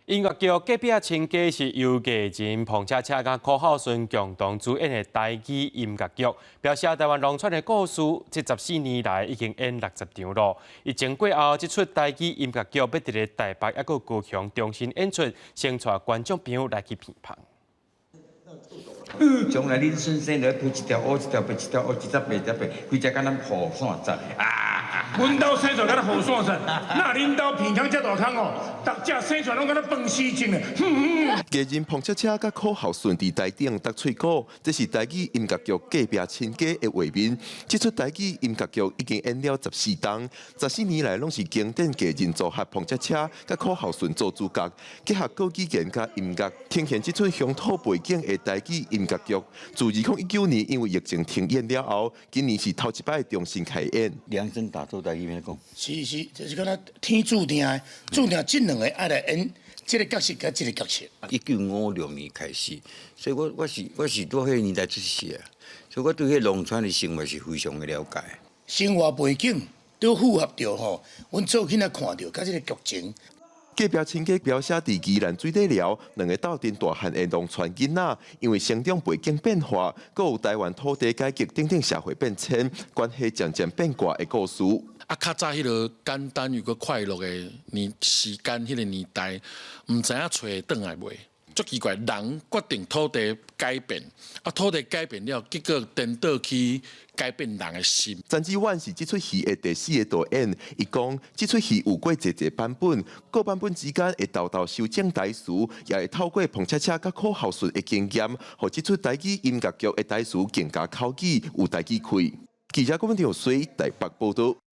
音樂劇《隔壁親家》是由藝人彭恰恰佮柯孝順共同主演的台語音樂劇，描寫台灣農村的故事。這14年來已經演60場咯。疫情過後，這齣台語音樂劇欲佇咧台北抑閣高雄重新演出，先帶觀眾朋友來去片旁。將來恁孫生就配一條烏，一條白，一條烏，一隻白，一隻白，規隻敢若雨傘節啊！阮兜生出來敢若雨傘節，若恁兜鼻孔遮大空哦，逐隻生出來攏敢若飯絲種的。藝人彭恰恰佮柯孝順佇台頂搭喙鼓，這是台語音樂劇《隔壁親家》的畫面。這齣台語音樂劇已經演了14冬，14年來攏是經典藝人組合彭恰恰佮柯孝順做主角，結合國語言佮音樂，呈現這齣鄉土背景的台語音樂劇。自2019年因為疫情停演了後，今年是頭一擺重新開演。量身打造台語欲按怎講？是是，就是敢若天注定的，注定這兩个愛來演這个角色佮這个角色。1956年開始，所以我是佇彼个年代出世啊，所以我對彼個農村的生活是非常的了解。生活背景都符合著吼，阮做囡仔看著佮這个劇情。隔壁親家描寫佇宜蘭水底寮兩个鬥陣大漢的農村囡仔，因為成長背景變化，閣有台灣土地改革等等社會變遷，關係漸漸變卦的故事。啊，較早彼个簡單又閣快樂的年時間，彼个年代，毋知影揣會轉來袂？足奇怪，人決定土地改變，啊，土地改變了，結果顛倒去改變人的心。陳志遠是這齣戲的第四個導演，伊講這齣戲有過濟濟版本，各版本之間會沓沓修正台詞，也會透過彭恰恰佮柯孝順的經驗，予這齣台語音樂劇的台詞更加口語，有台語氣。記者郭文條水台北報道。